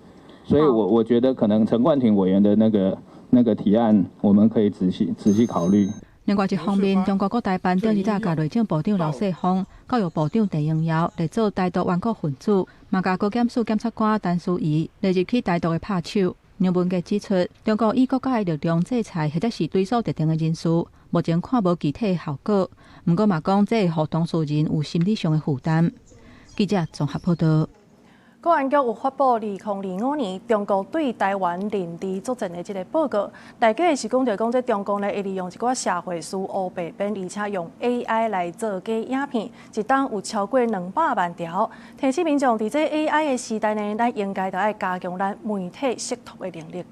所以我覺得可能陳冠廷委員的那個提案，我們可以仔細仔細考慮。另外一方面，中國國台辦頂日仔共內政部長劉世鋒、教育部長鄧英耀列做台獨頑固分子，嘛共高檢署檢察官陳淑儀列入去台獨的拍手。梁文傑指出，中國以國家的力量制裁或者是追訴特定的人士，目前看無具體的效果。毋過嘛講，這會予當事人有心理上的負擔。記者綜合報道。國安局有發布2025年中國對台灣認知作戰的這個報告，內底是講著講這中共呢，會利用一寡社會事烏白編，而且用 AI 來做假影片，一冬有超過200萬條。提醒民眾佇這 AI 的時代呢，咱應該著愛加強咱媒體識讀的能力。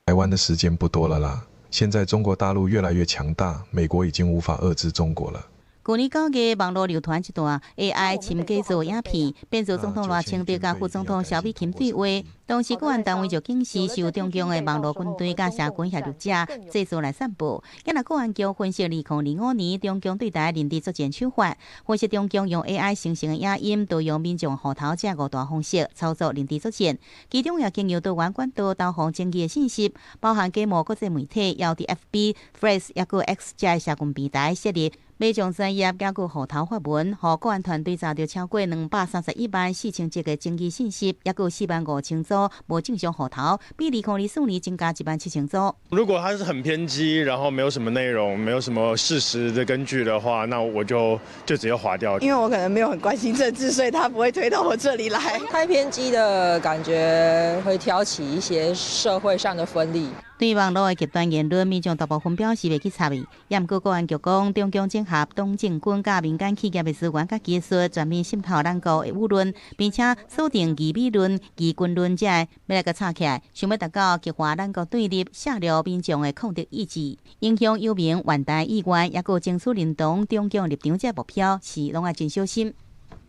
台灣的時間不多了啦，現在中國大陸越來越強大，美國已經無法遏制中國了。舊年9月，網路流傳一段 AI 深假做影片，變做總統賴清德佮副總統蕭美琴對話。當時國安單位就警示，受中共的網路軍隊佮社群協助者製作來散布。今日國安局分析2025年中共對台認知作戰手法，分析中共用 AI 生成的影音，盜用民眾戶頭這五大方式操作認知作戰，其中也經由多元管道投放爭議的信息，包含假冒國際媒體、要佇 FB、Threads，抑閣 X 這社群平台設立马上专业根据户头发文，予国安团队查著超过231万4千则的争议信息，抑阁有4万5千组无正常户头，比2024年增加1万7千组。如果他是很偏激，然后没有什么内容，没有什么事实的根据的话，那我就直接划掉。因为我可能没有很关心政治，所以他不会推到我这里来。太偏激的感觉会挑起一些社会上的分裂。對網路的極端言論，民眾大部分表示袂去插伊。也毋過國安局講，中共整合黨政軍佮民間企業的資源佮技術，全面滲透咱國的輿論，並且鎖定疑美論、疑軍論這个欲來共炒起來，想欲達到激化咱國對立、削弱民眾的抗敵意志，影響有民遠大意願，抑閣爭取認同中共立場這個目標，是攏愛真小心。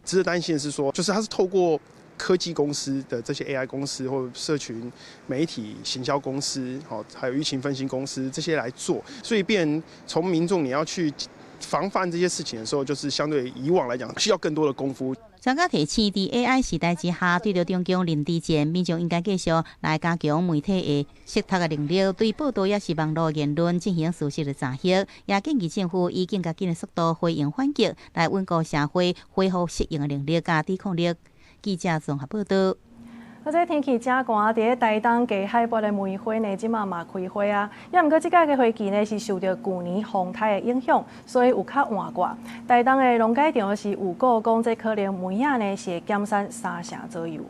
值得擔心的是說，就是它是透過科技公司的這些 AI 公司或社群媒體行銷公司，好，還有輿情分析公司這些來做，所以變從民眾你要去防範這些事情的時候，就是相對以往來講需要更多的功夫。專家提醒，佇 AI 時代之下，對著中共認知戰，民眾應該繼續來加強媒體的識讀的能力，對報道抑是網路言論進行事實的查核，也建議政府以更加緊的速度回應反擊，來穩固社會恢復適應的能力佮抵抗力。記者綜合報道。啊，這天氣正寒，佇咧台東低海拔的梅花呢，這馬嘛開花啊。也毋過這擺的花期呢，是受著舊年風颱的影響，所以有較晚掛。台東的農改場是預估講，這可能梅仔呢是會減產三成左右。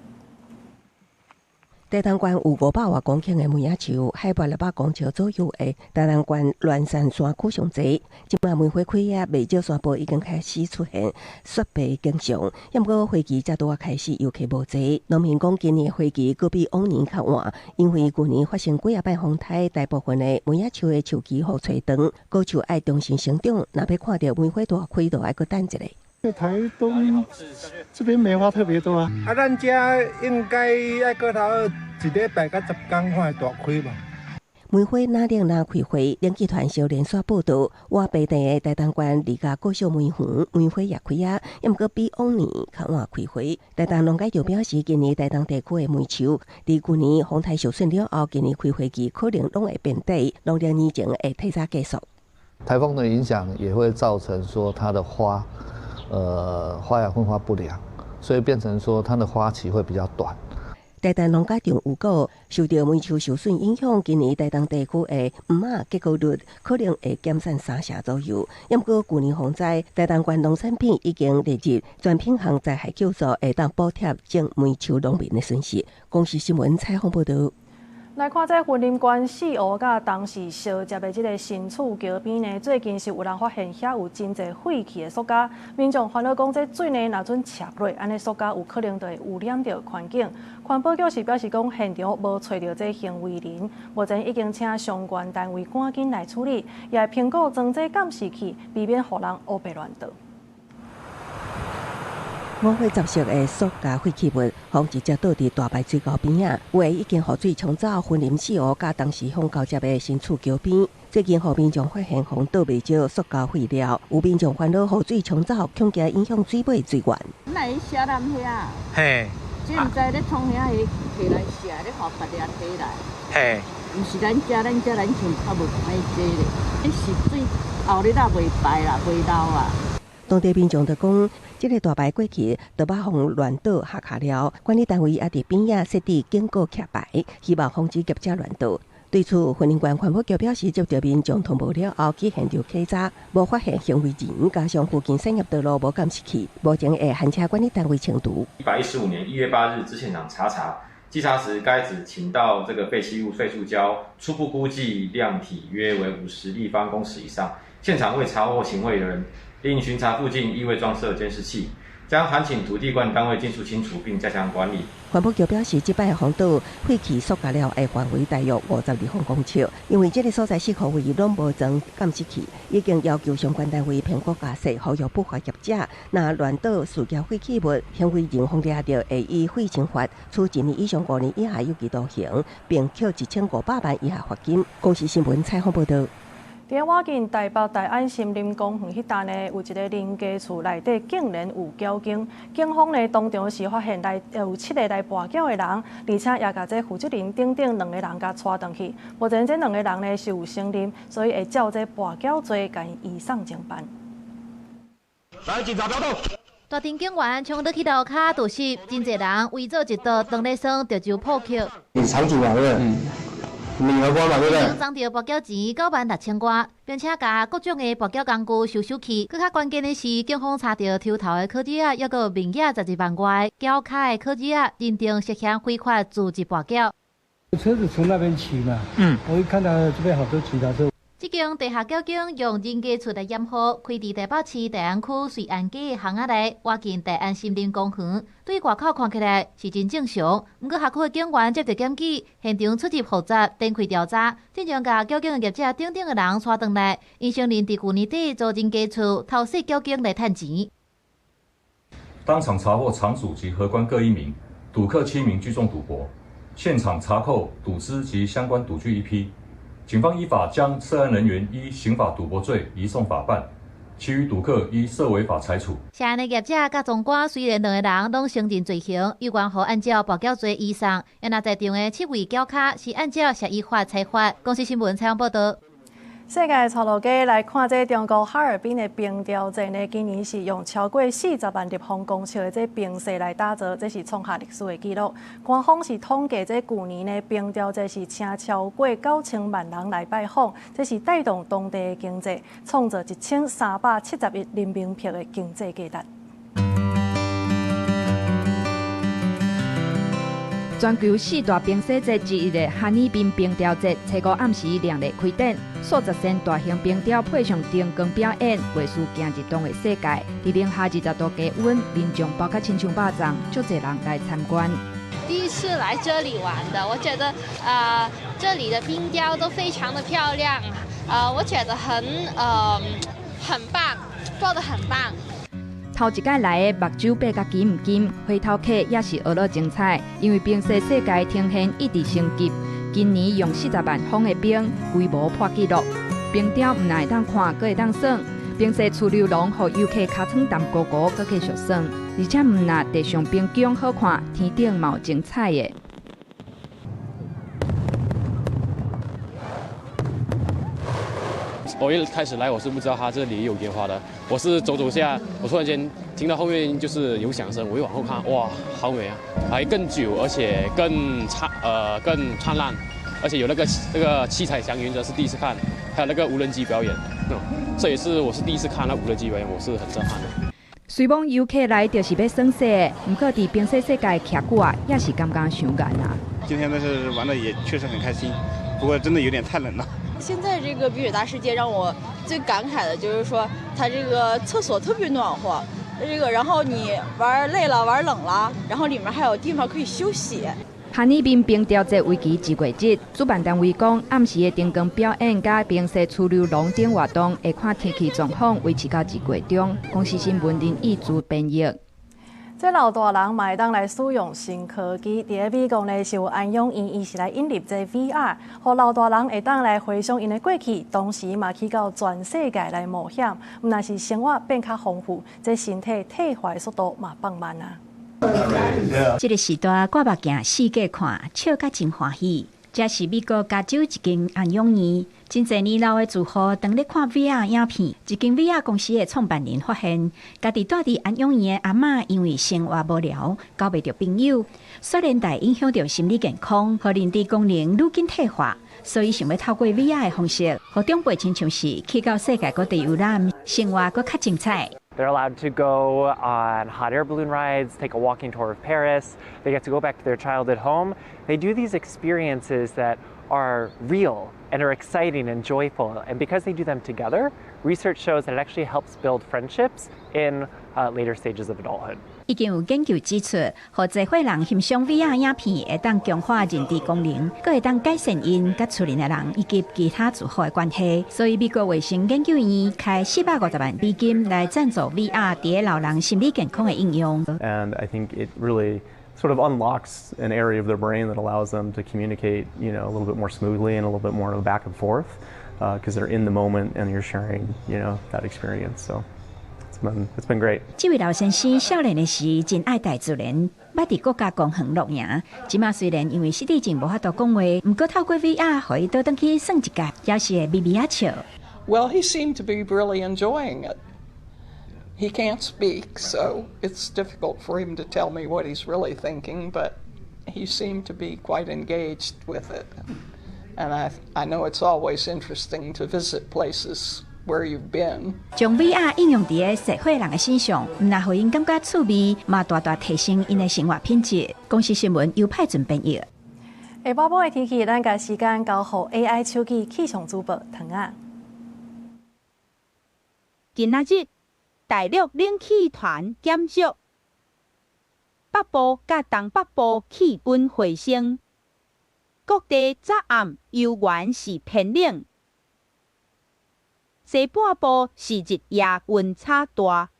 台東縣有500外公頃的梅仔樹，海拔600公尺左右的台東縣鸞山山區上濟。這擺梅花開啊，袂少山坡已經開始出現雪白景象。也毋過花期才拄仔開始，遊客無濟。農民講，今年花期閣比往年較晚，因為舊年發生幾仔擺風颱，大部分的梅仔樹的樹期予吹長，果樹愛重新生長。若欲看著梅花大開，就愛閣等一下。台東這邊梅花特別多啊！啊，咱這應該愛閣頭一禮拜到10天看會大開吧。梅花哪冷哪開花，聯記團小連續報道，倚平地的台東縣二甲國小梅園梅花也開啊，也毋過比往年較晚開花。台東農改場表示，今年台東地區的梅樹，佇舊年風颱受損了後，今年開花期可能攏會變短，農曆年前會提早結束。颱風的影響也會造成說它的花。花芽分化不良，所以變成說它的花期會比較短。台東農改場預估，受著梅樹受損影響，今年台東地區的梅仔結果率可能會減產三成左右。毋過舊年洪災，台東縣農產品已經列入全品項災害救助，會當補貼種梅樹農民的損失。公視新聞採訪報導。來看這雲林縣四湖佮東勢相接的這个新厝橋邊呢，最近是有人發現遐有真濟廢棄的塑膠，民眾煩惱講這水呢，若準斜落，按呢塑膠有可能就會污染著環境。環保局是表示講，現場無揣著這行為人，目前已經請相關單位趕緊來處理，也會評估裝這監視器，避免予人烏白亂倒。五花雜色的塑膠廢棄物，予直接倒佇大排水溝邊仔，有的已經予水沖走。雲林四湖佮東勢鄉交接的新厝橋邊，最近予民眾發現予倒袂少塑膠廢料，有民眾煩惱予水沖走，恐驚影響水尾水源。那會寫咱遐？嘿。這毋知咧創遐彼提來卸，咧予別个提來。嘿。毋是咱遮，咱遮咱像較無共愛這咧，彼是水後日仔袂排啦，袂流啊。當地民眾就講，這个大排過去，就捌予亂倒下跤了。管理單位也佇邊仔設置警告徛牌，希望防止業者亂倒。對此，雲林縣環保局表示，接著民眾通報了後，去現場稽查，無發現行為人，加上附近產業道路無監視器，目前會函請管理單位清除。115年1月8日至現場查查，稽查時該子傾倒這個廢棄物廢塑膠，初步估計量體約為50立方公尺以上。現場未查獲行為人。另巡查附近亦未裝設監視器，將函請土地管理單位盡速清除並加強管理。環保局表示，這擺予倒廢棄塑膠料的範圍大約50立方公尺，因為這个所在四箍位攏無裝監視器，已經要求相關單位評估加設，呼籲不法業者若亂倒塑膠廢棄物，行為人予掠著，會依廢清法處1年以上5年以下有期徒刑，並扣1500萬以下罰金。公視新聞採訪報導。佇咧近台北大安森林公園彼搭呢，有一个人家厝內底竟然有繳警，警方呢當場是發現來有七个來跋筊的人，而且也共這負責人等等兩个人共帶轉去。目前這兩个人呢是有承認，所以會照這跋筊罪共伊移送偵辦。來，警察不要動。大廳警員衝入去樓跤，就是真濟人圍做一道，當咧耍德州撲克。你場主嘛，對不對？你荷官嘛，對不對？贓著跋筊錢96,000外，並且共各種的跋筊工具收收去。閣較關鍵的是，警方查著抽頭的拷子仔，抑閣有面額12萬外繳卡的拷子仔，認定涉嫌非法組織跋筊。車子從那邊騎嘛，我一看到這邊好多警察車。這間地下繳警用人家厝來掩護，開佇台北市大安區瑞安街的巷仔內，倚近大安森林公園。對外口看起來是真正常，毋過轄區的警員接著檢舉，現場出入複雜，展開調查。進前共繳警的業者等等的人帶轉來，𪜶承認佇舊年底租人家厝偷洗繳警來趁錢。當場查獲場主及荷官各一名，賭客7名聚眾賭博，現場查扣賭資及相關賭具一批。警方依法將涉案人員依刑法賭博罪移送法辦，其餘賭客依涉違法裁處。涉案的業者佮莊官雖然兩個人攏承認罪行，猶原予按照跋筊罪移送。若在場的7位繳卡是按照涉依法裁罰。公視新聞採訪報導。世界帶路家來看，這中國哈爾濱的冰雕節呢，今年是用超過40萬立方公尺的這冰雪來打造，這是創下歷史的紀錄。官方是統計，這舊年呢冰雕節是請超過9000萬人來拜訪，這是帶動當地的經濟，創造1370億人民幣的經濟價值。全球四大冰雪節之一的哈爾濱冰雕節，初五暗時亮麗開展，數十身大型冰雕配上燈光表演，藝術行入動的世界。佇零下20度低溫，民眾包甲親像肉粽，足濟人來參觀。第一次來這裡玩的，我覺得這裡的冰雕都非常的漂亮，我覺得很棒，做得很棒。頭一擺來的目睭變甲金毋金，回頭客也是學樂精彩，因為冰雪世界呈現一直升級。今年用40萬方的冰，規模破紀錄。冰雕毋但會當看，閣會當耍。冰雪出溜廊，予遊客尻川澹糊糊，閣繼續耍。而且毋但地上冰宮好看，天頂嘛有精彩的。我一開始來，我是不知道他這裡有煙花的。我是走走下，我突然間聽到後面就是有響聲，我一往後看，哇，好美啊！還更久，而且更燦爛，而且有那個七彩祥雲，這是第一次看，還有那個無人機表演，這也是我是第一次看那無人機表演，我是很震撼的。雖罔遊客來就是欲耍雪，毋過佇冰雪世界徛久啊，也是感覺傷難啊。今天呢是玩的也確實很開心，不過真的有點太冷了。現在這個碧水大世界讓我最感慨的就是說，它這個廁所特別暖和，這個然後你玩累了、玩冷了，然後裡面還有地方可以休息。哈爾濱冰雕節為期一月日，主辦單位講，暗時的燈光表演佮冰雪出溜廊等活動，會看天氣狀況維持到1月中。公視新聞林義珠編譯。這老大人嘛會當來使用新科技，佇咧美國呢是有安養院，伊是來引入這 VR，予老大人會當來回想𪜶的過去，同時嘛去到全世界來冒險，毋但是生活變較豐富，這身體退化的速度嘛放慢啊。這個時代掛目鏡四界看，笑甲真歡喜。這是美國加州一間安養院，真濟年老的住戶當咧看 VR 影片。一間 VR 公司的創辦人發現，家己蹛佇安養院的阿嬤因為生活無聊，交袂著朋友，煞連帶影響著心理健康，予認知功能愈緊退化，所以想欲透過 VR 的方式，予長輩親像是去到世界各地遊覽，生活閣較精彩。 They're allowed to go on hot air balloon rides, take a walking tour of Paris. They get to go back to their childhood home. They do these experiences that are real and are exciting and joyful. And because they do them together, research shows that it actually helps build friendships in later stages of adulthood. 已經有研究指出，予濟歲人欣賞 VR 影片，會當強化認知功能，閣會當改善𪜶佮厝裡的人以及其他住戶的關係。所以美國衛生研究院開450萬美金來贊助 VR 佇老人心理健康的應用。 And I think it really sort of unlocks an area of their brain that allows them to communicate a little bit more smoothly and a little bit more of a back and forth, because they're in the moment and you're sharing that experience. So it's been great. 這位老先生少年的時真愛大自然，捌佇國家公園露營。這馬雖然因為失智症無法度講話，毋過透過 VR，予伊倒轉去耍一下，也是會微微仔笑。 Well, he seemed to be really enjoying it. He can't speak, so it's difficult for him to tell me what he's really thinking, but he seemed to be quite engaged with it. And I know it's always interesting to visit places where you've been. 將 VR 應用佇个社會人的身上，毋但予𪜶感覺趣味，嘛大大提升𪜶的生活品質。公視新聞由派准編譯。下晡晡的天氣，咱共時間交予 AI 手機氣象主播唐仔。今仔日大陸冷氣團減少，北部佮東北部氣溫回升，各地早暗猶原是偏冷，西半部是日夜溫差大。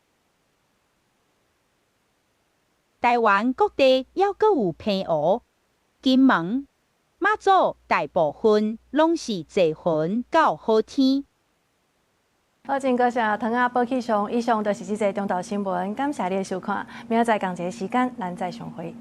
台灣各地猶閣有澎湖、金門、馬祖大部分攏是濟雲到好天。好，真多謝唐仔報氣象，以上就是這節中晝新聞，感謝你的收看，明仔載仝一个時間，咱再相會。